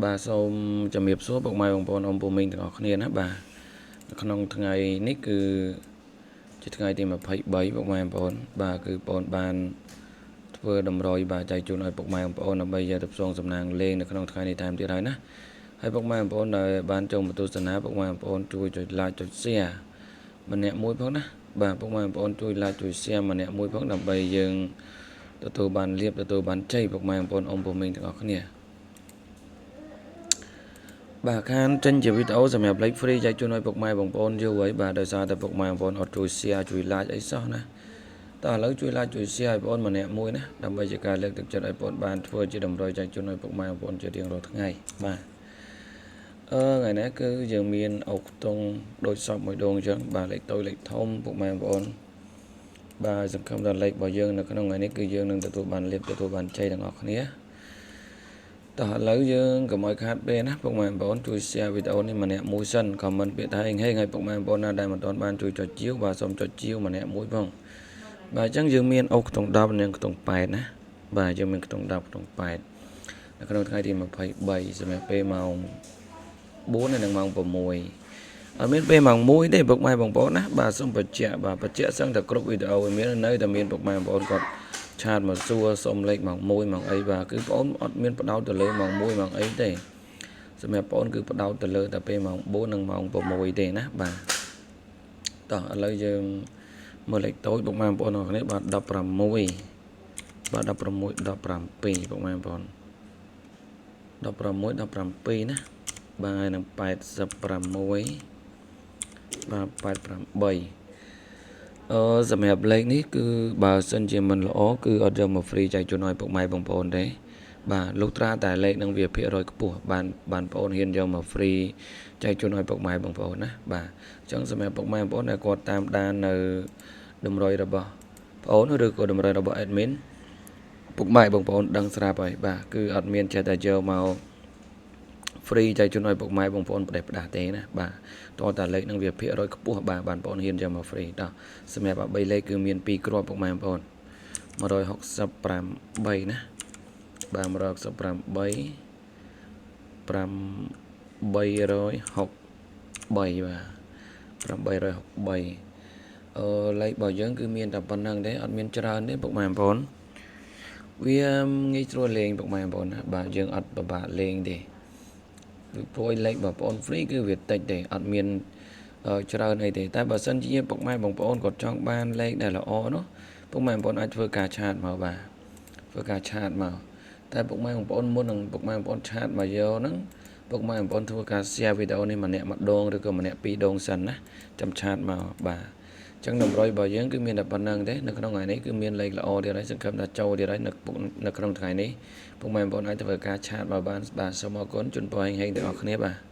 បាទសូមជំរាបសួរពុកម៉ែបងប្អូនអ៊ំពូមីងទាំងអស់គ្នាណាបាទនៅក្នុងថ្ងៃនេះគឺជាថ្ងៃទី23ពុកម៉ែបងប្អូនបាទគឺបងប្អូនបានធ្វើតម្រុយបាទចែកជូនឲ្យពុកម៉ែបងប្អូនដើម្បីយកទៅផ្សងសំណាងលេងនៅក្នុងថ្ងៃនេះថែមទៀតហើយណាហើយពុកម៉ែបងប្អូនដែលបានចូលមកទស្សនាពុកម៉ែបងប្អូនជួយចុច like ចុច share ម្នាក់មួយផងណាបាទពុកម៉ែបងប្អូនជួយ like ជួយ share ម្នាក់មួយផងដើម្បីយើងទទួលបានលៀបទទួលបានជ័យពុកម៉ែបងប្អូនអ៊ំពូមីងទាំងអស់គ្នាបាទខានចេញជាវីដេអូសម្រាប់លេខ free ចែកជូនឲ្យពុកម៉ែបងប្អូនយូរហើយបាទដោយសារតែពុកម៉ែបងប្អូនអត់ជួយ share ជួយ like អីសោះណាតោះឥឡូវជួយ like ជួយ share ឲ្យបងប្អូនម្នាក់មួយណាដើម្បីជាការលើកទឹកចិត្តឲ្យបងប្អូនបានធ្វើជាតម្រុយចែកជូនឲ្យពុកម៉ែបងប្អូនជារៀងរាល់ថ្ងៃបាទអឺថ្ងៃនេះគឺយើងមានអុកខ្ទង់ដូចសពមួយដងអញ្ចឹងបាទលេខតូចលេខធំពុកម៉ែបងប្អូនបាទសង្ឃឹមថាលេខរបស់យើងនៅក្នុងថ្ងៃនេះគឺយើងនឹងទទួលបានលៀបទទួលបានជ័យទាំងអស់គ្នាតោះឥឡូវយើងកុំឲ្យខាតពេលណាពុកម៉ែបងប្អូនជួយ share វីដេអូនេះម្នាក់មួយសិន comment ពាក្យថាហេងហេងឲ្យពុកម៉ែបងប្អូនណាដែលមិនទាន់បានជួយចុចជាវបាទសូមចុចជាវម្នាក់មួយផងបាទអញ្ចឹងយើងមានអូខ្ទង់10និងខ្ទង់8ណាបាទយើងមានខ្ទង់10ខ្ទង់8នៅក្នុងថ្ងៃទី23សម្រាប់ពេលម៉ោង4និងម៉ោង6អត់មានពេលម៉ោង1ទេពុកម៉ែបងប្អូនណាបាទសូមបញ្ជាក់បាទបញ្ជាក់សឹងតែគ្រប់វីដេអូមាននៅតែមានពុកម៉ែបងប្អូនគាត់ chat មកសួរសុំលេខម៉ោង1ម៉ោងអីបាទគឺបងប្អូនអត់មានបដោតទៅលើម៉ោង1ម៉ោងអីទេសម្រាប់បងប្អូនគឺបដោតទៅលើតែពេលម៉ោង4និងម៉ោង6ទេណាបាទតោះឥឡូវយើងមើលលេខតូចពុកម៉ែបងប្អូនអរគ្នាបាទ16បាទ16 17ពុកម៉ែបងប្អូន16 17ណាបាទនឹង86បាទ88អឺសម្រាប់លេខនេះគឺបើសិនជាមិនល្អគឺអត់យកមក free ចែកជូនឲ្យពុកម៉ែបងប្អូនទេបាទលុះត្រាតែលេខនឹងវាភាគរយខ្ពស់បានបានបងប្អូនហ៊ានយកមក free ចែកជូនឲ្យពុកម៉ែបងប្អូនណាបាទអញ្ចឹងសម្រាប់ពុកម៉ែបងប្អូនដែលគាត់តាមដាននៅតម្រុយរបស់បងអូនឬក៏តម្រុយរបស់ admin ពុកម៉ែបងប្អូនដឹងស្រាប់ហើយបាទគឺអត់មានចេះតែយកមក free ចែកជូនឲ្យពុកម៉ែបងប្អូនប្រេះផ្ដាស់ទេណាបាទតោះតែលេខនឹងវាភាគរយខ្ពស់បាទបានបងប្អូនហ៊ានយកមក free តោះសម្រាប់3លេខគឺមាន2គ្រាប់ពុកម៉ែបងប្អូន168ណាបាទ168 863បាទ863អឺលេខរបស់យើងគឺមានតែប៉ុណ្្នឹងទេអត់មានច្រើនទេពុកម៉ែបងប្អូនវាងាយស្រួលលេងពុកម៉ែបងប្អូនណាបាទយើងអត់ពិបាកលេងទេពីព្រោះលេខបងប្អូន free គឺវាតិចទេអត់មានច្រើនអីទេតែបើសិនជាពុកម៉ែបងប្អូនគាត់ចង់បានលេខដែលល្អនោះពុកម៉ែបងប្អូនអាចធ្វើការ chat មកបាទធ្វើការ chat មកតែពុកម៉ែបងប្អូនមុននឹងពុកម៉ែបងប្អូន chat មកយកហ្នឹងពុកម៉ែបងប្អូនធ្វើការ share វីដេអូនេះម្នាក់ម្ដងឬក៏ម្នាក់ពីរដងសិនណាចាំ chat មកបាទអញ្ចឹងតម្រុយរបស់យើងគឺមានតែប៉ុណ្្នឹងទេនៅក្នុងថ្ងៃនេះគឺមានលេខល្អទៀតហើយសង្ឃឹមថាចូលទៀតហើយនៅនៅក្នុងថ្ងៃនេះពុកម៉ែបងប្អូនអាចធ្វើការ chat មកបានបាទសូមអរគុណជូនពរហេងៗទាំងអស់គ្នាបាទ។